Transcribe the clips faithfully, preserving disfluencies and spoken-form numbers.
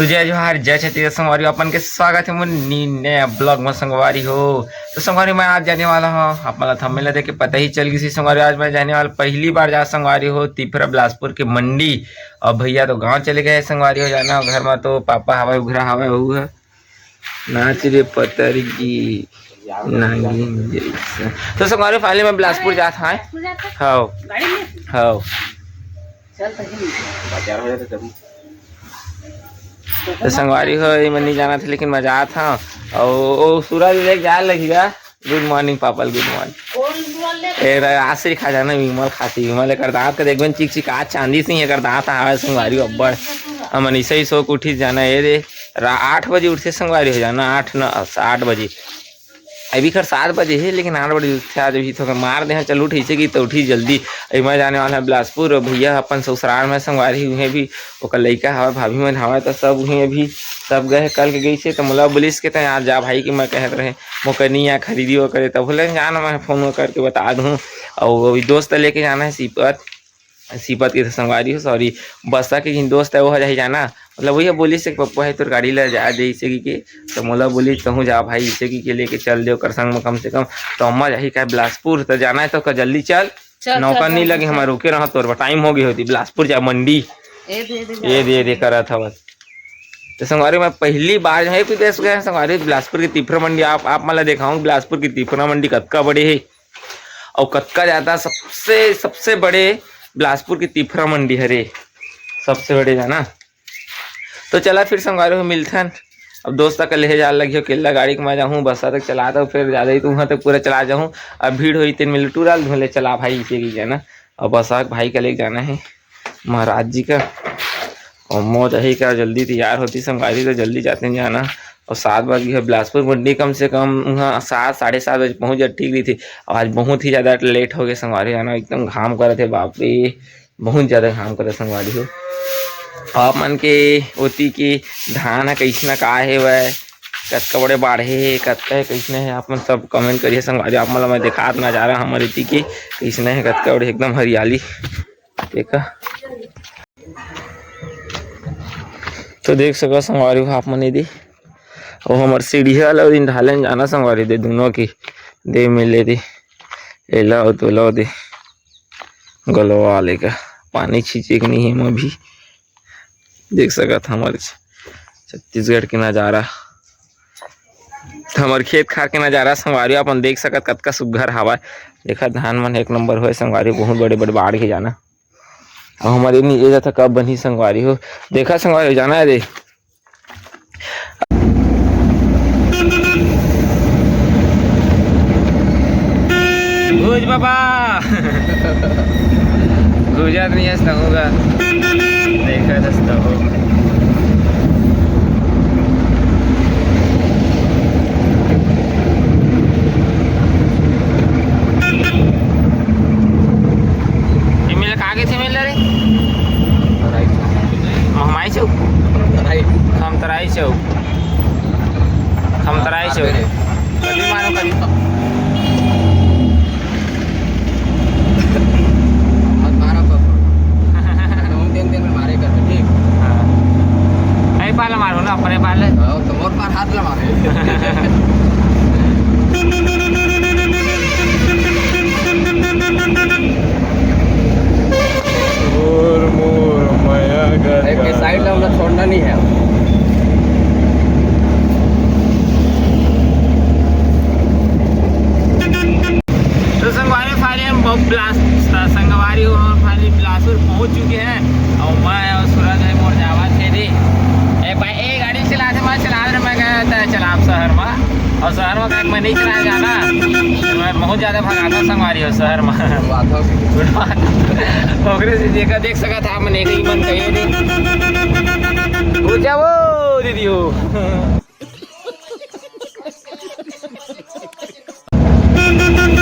तो जय जोहार, जय छत्तीसगढ़ संगवारी हो, अपन के स्वागत हे मोर नी नया ब्लॉग में संगवारी हो। तो संगवारी, मैं आज जाने वाला हूँ, आप मन ला थंबनेल ला देख के पता ही चल गिस हे संगवारी, आज मैं जाने वाला, पहली बार जा संगवारी हो, तिफरा बिलासपुर के मंडी। और भैया तो गाँव चले गए हे संगवारी हो, जाना घर में तो पापा हवय, उघरा हवय, वहू है नाच रे पतर की नागिन जैसा। तो संगवारी, फाइनली मैं बिलासपुर जात हँव। हव, हव। तो संगवारी हो, ये मन नहीं जानत हे, लेकिन मैं जात हँव। अउ ओ सूरज लेके जाए लगही गा। गुड मॉर्निंग पापा, गुड मॉर्निंग। ए रे, आसरी खा जाना, विमल खाती, विमल एकर दांत का देखबे न, चिकचिकात चांदी से ही एकर दांत आवे संगवारी हो, अब्बड़। हमन इसे ही सो के उठी जाना, ए रे, रा-, आठ बजे उठथे संगवारी हो जाना, आठ न, आठ बजे। अभी खर सात बजे हे, लेकिन आठ बजे उठथे, आज अभी थोड़ा मार दे, चल उठ, इसे की तो उठी जल्दी। अभी मैं जाने वाला हँव बिलासपुर, अउ भैया अपन ससुराल में संगवारी, उहें भी ओकर लइका हवय, भाभी मन हवय, त सब उहें अभी सब गए, कल के गइसे, त मोला बोलिस के तैं आज जा भाई, कि मैं कहत रहे मोर कनी या खरीदी वो करे, तब बोले जान, मैं फोन वो करके बता दूँ। अउ अभी दोस्त लेके जाना हे सीपत, सीपत के संगवारी हो, सॉरी, बस्सा के जिन दोस्त हे, वो ह जाही जाना, मतलब वही बोलिस के पप्पू हे तोर गाड़ी ला जा दे, इसे की के, त मोला बोलिस तहूँ जा भाई, इसे की के लेके चल दे ओकर संग में कम से कम। त अम्मा जाही का बिलासपुर, त जाना हे तो का जल्दी चल, चल, नौकर चल, नहीं चल, लगे चल। हमार, रुके रहा तोर बर, टाइम हो गई होती, बिलासपुर जा मंडी। ए दे, ए दे, ए दे, ए दे करत हवस। तो संगवारी, मैं पहली बार जो है विदेश गए हैं संगवारी, बिलासपुर की तिफरा मंडी आप, आप मन ला देखाऊँ, बिलासपुर की तिफरा मंडी कतका बड़े हे अउ कतका ज्यादा, सबसे, सबसे बड़े बिलासपुर की तिफरा मंडी हरे, सबसे बड़े जाना। तो चला फिर संगवारी हो मिलथन। अब दोस्त तक लेहे जाए लगियो, अकेला गाड़ी के मैं जाहूँ, बस्सा तक चला दो, फिर ज्यादा ही तो वहाँ तक पूरा चला जाहूँ। अब भीड़ होई तेन में लुटू डाल धुले चला भाई, इसे की जाना। अब बस्सा के भाई का लेके जाना है महाराज जी का। अउ मौज अही का जल्दी तैयार होती संगवारी, तो जल्दी जाते हैं जाना। अउ सात बजे है बिलासपुर मंडी, कम से कम वहाँ सात, साढ़े सात बजे पहुँच जाए, ठीक रही थी। आज बहुत ही ज्यादा लेट हो गए संगवारी जाना, एकदम घाम करत है, बाप रे। बहुत ज्यादा घाम करे संगवारी हो। आप मन के ओती के धान ह कइसना का हेवय, कतका बड़े बाढ़े हे, कतका हे, कइसने हे, आप मन सब कमेंट करिए संगवारी। आप मन ल मैं देखात नजारा हमर एती के कइसने हे, कतका बड़े एकदम हरियाली। देखा तो देख सको संगवारी हो आप मन एदी। अउ हमर सीढ़िया ल दिन ढाले जाना संगवारी दे, दोनों की दे मिले दे, एला अउ तोला दे। गलवा लेकर पानी छींचे के नहीं है, मैं भी देख सकत हमारे छ-, छत्तीसगढ़ के नजारा, हमारे खेत खार के नजारा संगवारी अपन देख सकत कतका सुग्घर हवा। देखा धान मन एक नंबर होए संगवारी, बहुत बड़े बड़े बाढ़ के जाना। अब हमारे नहीं ये जाता कब बनी संगवारी हो, देखा संगवारी हो जाना है रे। भोज बाबा। भोजत नहीं हस तहूँ का। देखत हस तहूँ। ये मिल का आगे थे मिल रे? महमाई चौक। खमतराई चौक। खमतराई चौक। कभी मारो, कभी। मत मारो, पापा। तुम दिन दिन में मारे करते, ठीक? हाँ। नहीं पाले मारो ना, अपने पाले। हाँ, तो मोर पार हाथ लगा। मोर, मोर मया गा एक के साइड ला हमला छोड़ना नहीं है। तो संगवारी फाइनली हम बहुत ब्लास्ट, संगवारी हो, हम फाइनली बिलासपुर पहुंच चुके हैं। और मैं और सूरज है मोर जावा थे रे। ए भाई, ए गाड़ी चला थे, मैं चला रहे, मैं गया था चला आप शहर में। और शहर में मैं नहीं चला जाना। मैं बहुत ज्यादा भगाता संगवारी हो शहर में। ओकरे से देखा, देख सकत आप मन, एक ही मन कहिए रे। हो जाओ दीदी हो।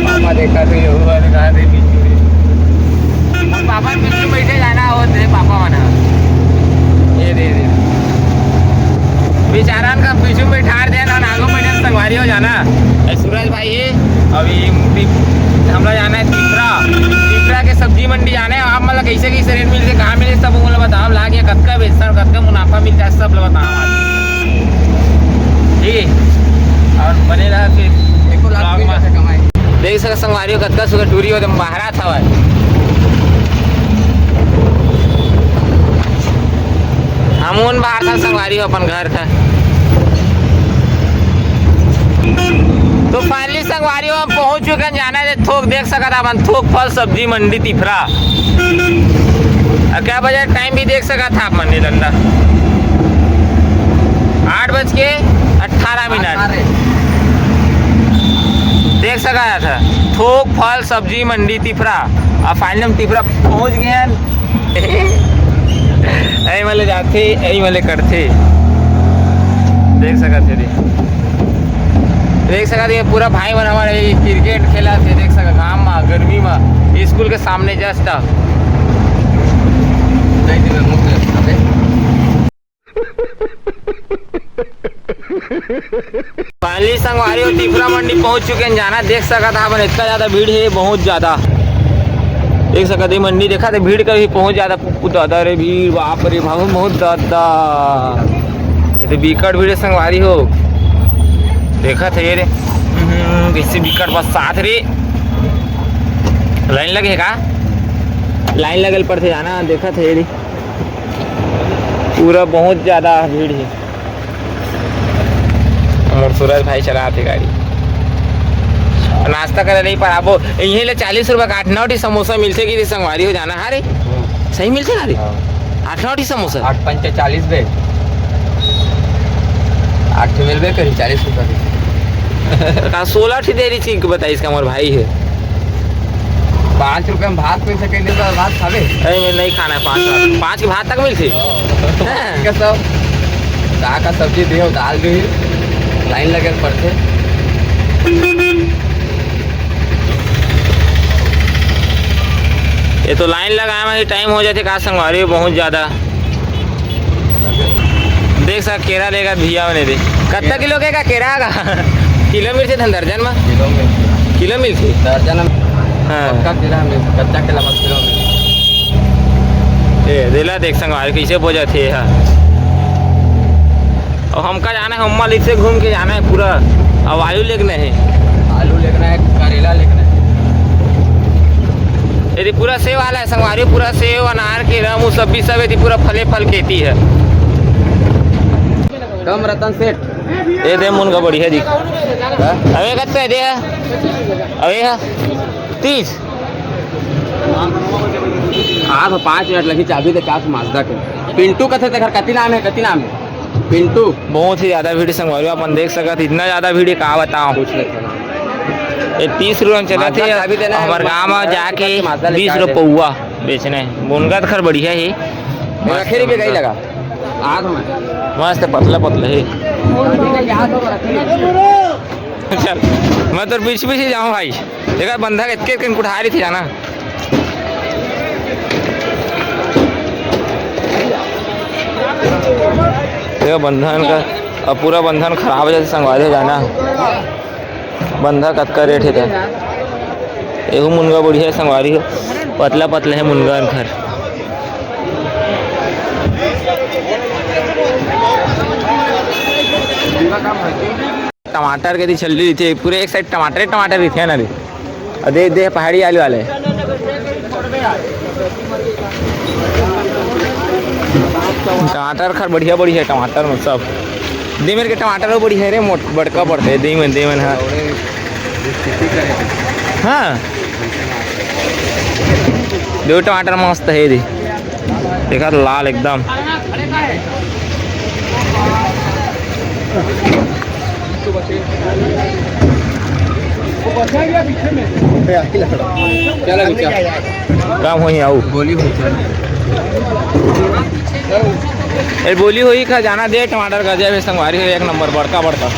पापा देखा तो ये हुआ, दिखा दे बिच्छू। पापा पीछे बैठे जाना हो तेरे पापा मन। ये दे दे। बेचारा का पीछे बैठा दे ना, आगो बैठे संगवारी हो जाना। ए, सूरज भाई, ये अभी टिप-, हमला जाना है तिफरा। तिफरा के सब्जी मंडी जाना है। आप मन ला कैसे कैसे रेट मिलथे, कहाँ मिले, सब ओला बताओ, लाके कतका बेचथन, कतका मुनाफा मिलथे, सब ला बताओ आज। ठीक है, और बने रहा फिर एको लाख vlog भी में। पैसा कमाए। देख सकत संगवारी हो, कतका सुघर टूरी हो, एकदम बहरात हवय। हमन बाहर था संगवारी हो अपन घर का। तो finally संगवारी हो, हम पहुंच चुके हैं, जाना है थोक, देख सकत अपन थोक फल सब्जी मंडी तिफरा। और क्या बजे टाइम भी देख सकत था आप मंडी डंडा, आठ बज के अठारह मिनट। देख सकत था थोक फल सब्जी मंडी तिफरा। अब finally हम तिफरा पहुंच गए हैं। ऐ वाले जाते, ऐ वाले करते। देख सकत थे, देख सकत, ये पूरा भाई मन हमारे क्रिकेट खेलत हे, देख सकत, घाम मा, गर्मी मा, स्कूल के सामने just। Finally संगवारी हो, तिफरा मंडी पहुंच चुके हैं, जाना देख सकत आप, इतना ज्यादा भीड़ है, बहुत ज्यादा। देख सकत हे मंडी, देखा थे भीड़ का भी बहुत ज्यादा। ओ दादा रे भीड़, बाप रे बाप, बहुत दादा। ये तो बिकट भीड़ है संगवारी हो। देखा थे ये रे, हम्म, कैसे बिकट बस साथ रे। लाइन लगे का? लाइन लगल पड़थे जाना, देखा थे ये रे। पूरा बहुत ज्यादा भीड़ है। मोर सूरज भाई चलाथे गाड़ी। नाश्ता करे नहीं पर आबो, यहीं ले चालीस रुपया का आठ नौ ठी समोसा मिलथे कि रे संगवारी हो जाना। हाँ रे, सही मिलथे ना रे? हाँ। आठ नौ ठी समोसा। आठ पंचे चालीस बे। आठ ठे मिलबे करी चालीस रुपया के। का सोलह ठी दे रही थी, बताइस का मोर भाई है। पाँच रुपया में भात मिल सके, दिन भर भात खाबे? अरे, मैं नहीं खाना है पाँच भात। पाँच के भात तक मिलथे? हाँ। ठीक है सब। का का सब्जी दियो, दाल भी, लाइन लगे पड़थे। ये तो लाइन लगाए में ही टाइम हो जाथे का संगवारी, बहुत ज्यादा। देख सक केरा लेगा भैया मने दे। कत्ता किलो के का केरा का? किलो मिलथे धन दर्जन मा? किलो मिलथे। किलो मिलथे? दर्जन में हाँ। पक्का केरा मिलथे, कच्चा केरा मत किलो मिलथे। ए, देला देख संगवारी कैसे बोजत हे हा। और हमका जाना है, अम्मा लिख से घूम के जाना है पूरा। अब आलू लेगना है। आलू लेगना है, करेला लेगना है। ये पूरा सेव वाला है संगवारी, पूरा सेव, अनार, केरा, मुसब्बी सब ये पूरा फले फल खेती है। कम रतन सेठ। ये दे मुनगा बढ़िया दिख। हाँ? अबे कत्ते दे है? अबे है? तीस। आ तो पाँच मिनट लगी, चाबी दे का माजदा के। पिंटू कथे तेखर कति नाम है, कति नाम है? पिंटू। बहुत ही ज्यादा भीड़ संगवारी, अपन देख सकत, इतना ज्यादा भीड़ है, का बताओ। कुछ नहीं करना। ये तीस रुपया में चलत हे, माजदा चाबी देना है, हमारे गाँव में माजदा जाके माजदा लेके बीस आ रुपया जाए। पौवा बेचने। मुनगा तो खर बढ़िया है। ये आखिरी पे गई लगा। आ तो मैं। मस्त पतला पतला है। चल, मैं तो पीछे पीछे जाऊँ भाई। देखा बंधा के इतने इतने उठा रही थी जाना। देखा बंधन का, अब पूरा बंधन खराब हो जाते संगवारी हो जाना। बंधा कतका रेट है त? एहू मुनगा बढ़िया है संगवारी हो, पतला पतला है मुनगा अनखर। टमाटर के दी छल्ली रहिथे, पूरे एक साइड टमाटर ही टमाटर रहिथे ना रे। अउ दे, दे पहाड़ी आलू वाले। टमाटर खर बढ़िया बढ़िया हे, टमाटर में सब। दे मेर के टमाटर हो बढ़िया हे रे, मोट बड़का पड़थे, दे मन, दे मन हा। हाँ। दो टमाटर मस्त हे रे। देखा लाल एकदम। चला बेटा। काम होही आऊ। गोली होही चल। ए, गोली होही का जाना दे, टमाटर का दे, संगवारी हो एक नंबर, बड़का बड़का।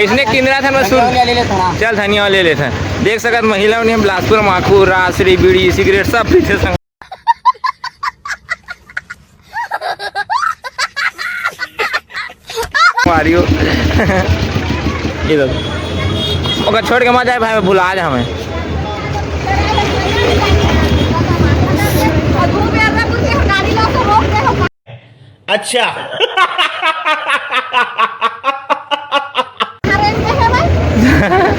इसने किंदरा था मैं सुन। धनिया ले लेता ना। चल धनिया ले लेते हैं। देख सकत महिला उन्हें बिलासपुर माखू, रासरी, बीड़ी, सिगरेट सब पीते संग। मारियो। ये दो। ओकर छोड़ के मत जाए भाई, भुला जा हमें। अच्छा। अरे, ये है भाई।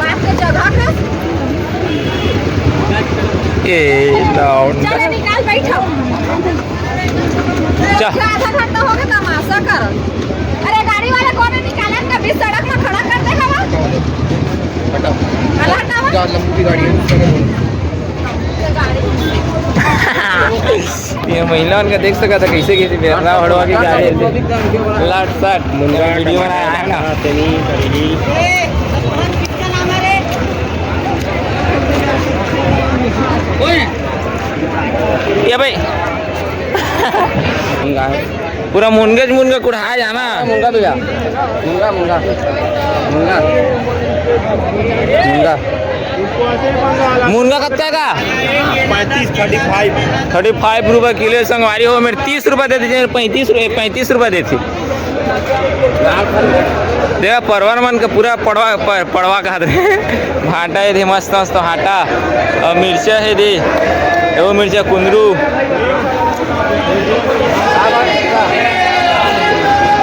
बात के जगह पे। ए, लौंडा। चले, निकाल, बैठो। चल। आधा घंटा हो गया तमाशा कर। अरे, गाड़ी वाले कौन है, निकाले इनका बीच सड़क में खड़ा कर दे हवा। हटाओ। अरे, हटाओ। जा, लंबी गाड़ी है, उसका क्या बोलूं? ये महिला उनका देख सका था, कैसे कैसे बेरला हड़वा के गाड़ी है। लट सट, मुंगा वीडियो बना रहा है ना। ये भाई। मुंगा है। पूरा मुनगेच मुनगा कुढ़ा जाना। मुंगा भैया, मुंगा, मुंगा, मुंगा, मुंगा। मुनगा कत्ता का? पैंतीस, थर्टी फाइव। थर्टी फाइव रुपये किलो संगवारी हो, मेरे तीस रुपये दे दीजिए, पैंतीस रुपये, पैंतीस रुपये देती। देखा, परवर मन के पूरा पड़वा, प-, पड़वा कहा दे। भाटा ये दे, मस्त मस्त भाटा। और मिर्चा है दे, वो मिर्चा कुंदरू।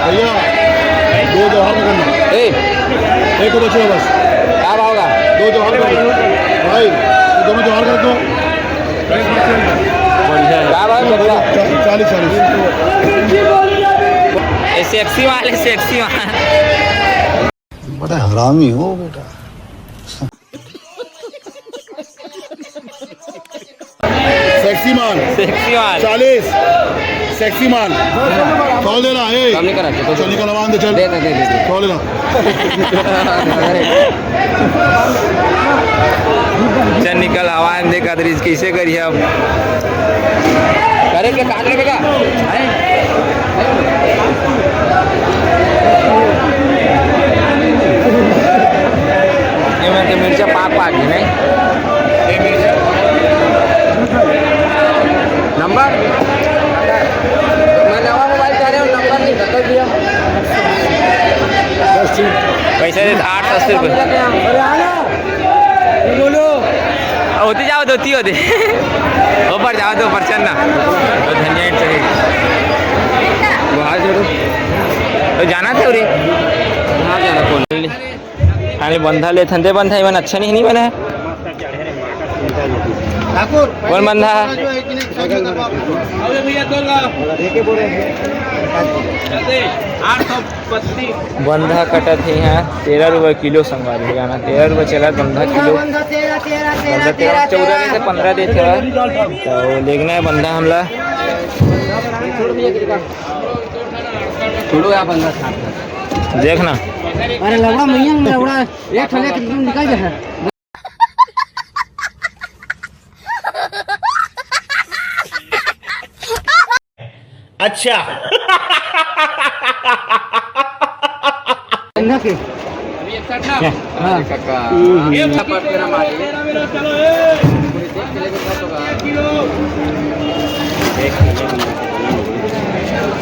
भैया, दो जोहार में करना। ए। एक तो बचे बस। क्या भाव का? दो जोहार कर दो। भाई, दोनों जोहार कर दो। बढ़िया है। क्या भाव है कतला? चा-, चालीस, चालीस। ये सेक्सी माल है, सेक्सी माल। बड़ा हरामी हो बेटा। सेक्सी माल। सेक्सी माल। चालीस। सेक्सी माल। कौन दे रहा है? कम नहीं करा, तो चल, निकल, आवाज दे, चल। दे, दे, दे, दे, दे। कौन दे रहा? चल निकल, आवाज दे, कादरी, कैसे करिए अब? अरे, क्या काट लेगा? हैं? ये मैं तो मिर्चा पाक पाक है, नहीं? नंबर? मैं नवा मोबाइल चाह रहा हूँ, नंबर नहीं, बता दिया। बस ठीक। पैसे दे, आठ सौ अस्सी रुपये। अरे आना, बोलो। होती जाओ, होती होती। ऊपर जाओ तो ऊपर चलना। तो धनिया चाहिए। वो हाथ जोड़ो। तो जाना था रे। कहाँ जाना, कौन? खाली बंधा लेथन दे, बंधा इमन अच्छा नहीं, नहीं बना है। कौन बंधा है? बंधा कटत है यहाँ तेरह रुपये किलो संगवारी हो जाना, तेरह रुपये चला बंधा किलो। बंधा तेरह, चौदह देते, पन्द्रह देते हैं। तो देखना है बंधा हमला। छोड़ो यार बंधा। देखना। अरे लवड़ा मैया, लवड़ा एक ठो लेके तुम निकल जा। अच्छा। बंधा के? हाँ।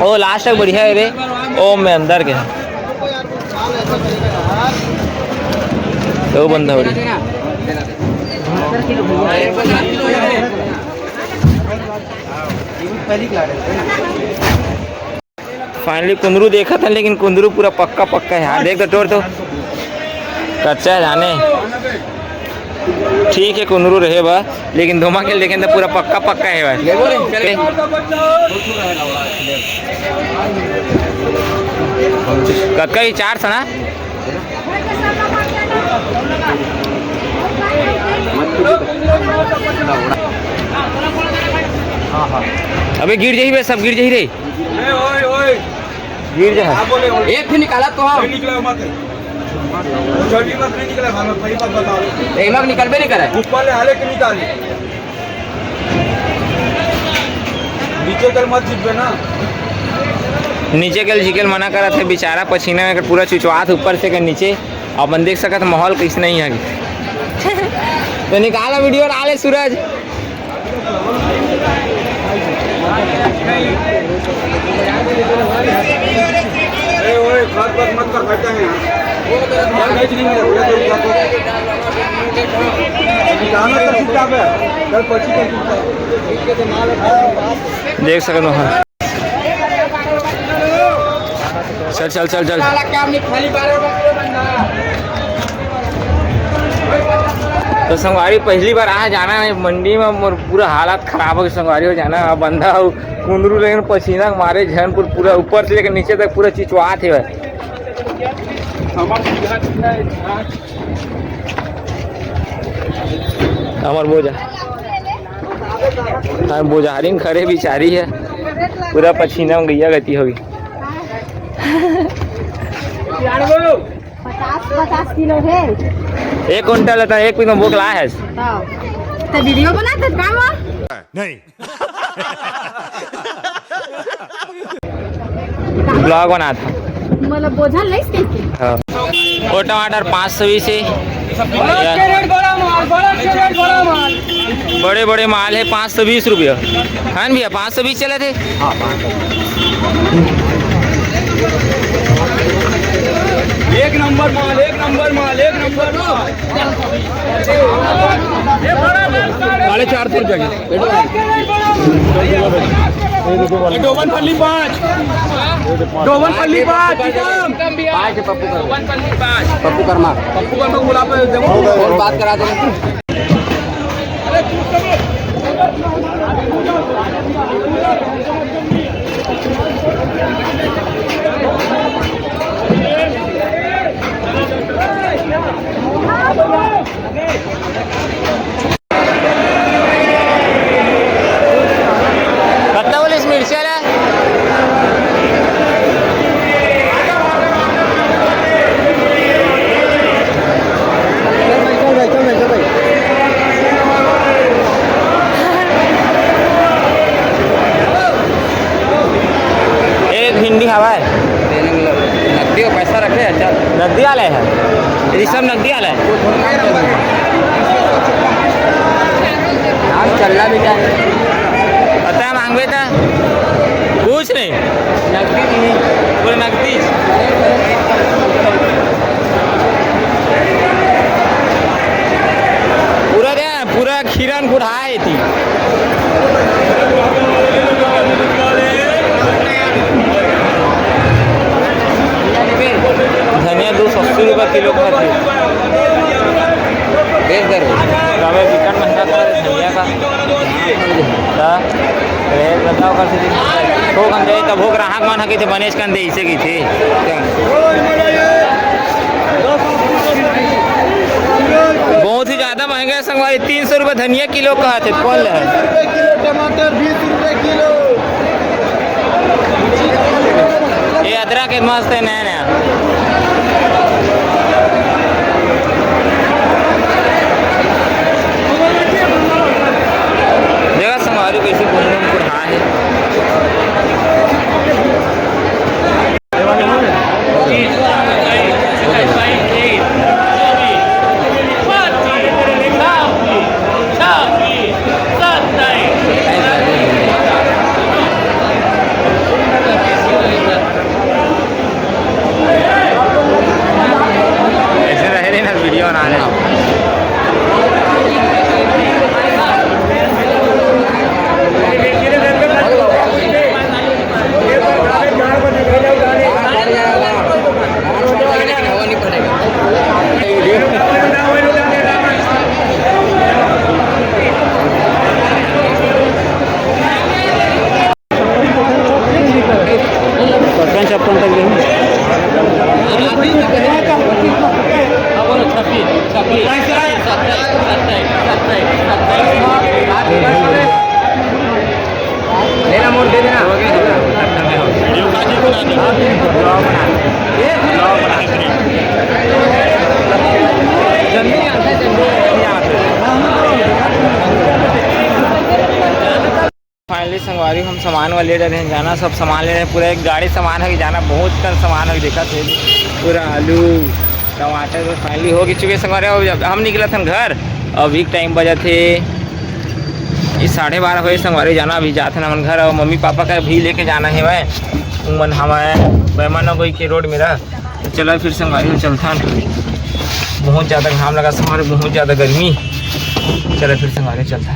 ओ लास्ट तक बढ़िया है रे। ओ मैं अंदर के। तो बंधा हो रही। फाइनली कुंदरू देखा था, लेकिन कुंदरू पूरा पक्का पक्का है यार। देख तो टोर तो कच्चा है जाने। ठीक है, कुंदरू रहे बा, लेकिन धोमा के देखें तो पूरा पक्का पक्का है भाई। कक्का ही चार सना। अबे गिर जाही बे, सब गिर जाही रे। ए, ओए, ओए। गिर जा। आप बोले, बोले। एक भी निकाला तो हाँ। नहीं निकला मत। जल्दी मत नहीं निकला, हमें सही बात बता दो। एक लाख निकलबे नहीं करे। ऊपर ले हाले के निकाल। नीचे कर मत चिपके ना। नीचे के झिकेल मना करत है बेचारा, पसीना में पूरा चुचवात ऊपर से कर नीचे। अपन देख सकत माहौल कैसे नहीं है। तो निकाला वीडियो डाले सूरज। ए, ओए, बात, बात मत कर, बैठा है यहाँ। जाना तो चुपचाप है, कल परसों का चुपचाप। देख सकते हो। चल, चल, चल। साला काम नहीं, खाली बारह रुपया किलो बंधा। तो संगवारी, पहली बार आए जाना है मंडी में, मोर पूरा हालत खराब हो गई संगवारी हो जाना। अब बंधा हो, कुंदरू लेकिन पसीना के मारे झन पूरा, पूरा ऊपर से लेकर नीचे तक पूरा चिचवात है भाई। हमर बोझा, हाँ, बोझारिन खड़े बिचारी है, पूरा पसीना में गैया गति होगी। पचास, पचास किलो है। एक कुंटल है तो एक किलो बोक लाए है। हाँ। तो वीडियो बनाते का वो? नहीं। ब्लॉग बनात हन। मतलब बोझा लइस कहिके? हाँ। वो टमाटर पाँच सौ बीस है। बड़ा कैरेट, बड़ा माल, बड़ा कैरेट, बड़ा माल। बड़े बड़े माल है, पाँच सौ बीस रुपया। हाँ भैया, पाँच सौ बीस चलथे। एक नंबर माल, एक नंबर माल, एक नंबर माल। साढ़े चार सौ रुपया किलो। डोबन फली पाँच, डोबन फली पाँच, एकदम। पाँच है पप्पू कर्मा। पप्पू कर्मा। पप्पू कर्मा को बुला पे, देखो, फोन बात करा दो। कत्ता बोलिस मिर्चा ला? चल भाई, चल भाई, चल भाई। एक भिंडी हवाए। नकदी का पैसा रखे, अच्छा। नकदी वाले हैं, ये सब नकदी वाला है। नाम चलना भी क्या है? पता है, मांगबे था कुछ नहीं। नकदी नहीं, पूरे नकदी। पूरा दे, पूरा खीरन कुढ़ाए थी। धनिया दो सौ अस्सी रुपये किलो का थी। बेच दे रहे। अबे बिकट महंगा कर दे धनिया का। ता, रेट बताओ कर से। तो हम जाए तब हो ग्राहक मन ह कहिथे बनेच कन दे इसे कहिथे। बहुत ही ज्यादा महंगा है संगवारी, तीन सौ रुपये धनिया किलो कहत हे, कौन ले है? किलो टमाटर बीस रुपये किलो। ये अदरक है, मस्त है, नया नया। देखा संगवारी कैसे कुंदरू कुढ़ा है। ऐसे रह रहे ना वीडियो बना रहे। पटकन छप्पन तक गए। लेना मोड़ दे देना। फाइनली संगवारी, हम सामान वाले ले रहे हैं जाना, सब सामान ले रहे हैं, पूरा एक गाड़ी सामान है जाना, बहुत कन सामान है देखा थे, पूरा आलू, टमाटर तो फाइनली हो चुके संगवारी। अब हम निकला था घर, अभी टाइम बजा थे ये साढ़े बारह बजे संगवारी जाना, अभी जाते ना मन घर, और मम्मी पापा का भी लेके जाना है। मैं उमन हमारे बैमाना कोई के रोड मेरा, तो चला फिर संगवारी चलता, बहुत ज़्यादा घाम लगा संगवारी, बहुत ज़्यादा गर्मी, चला फिर संगवारी चलता।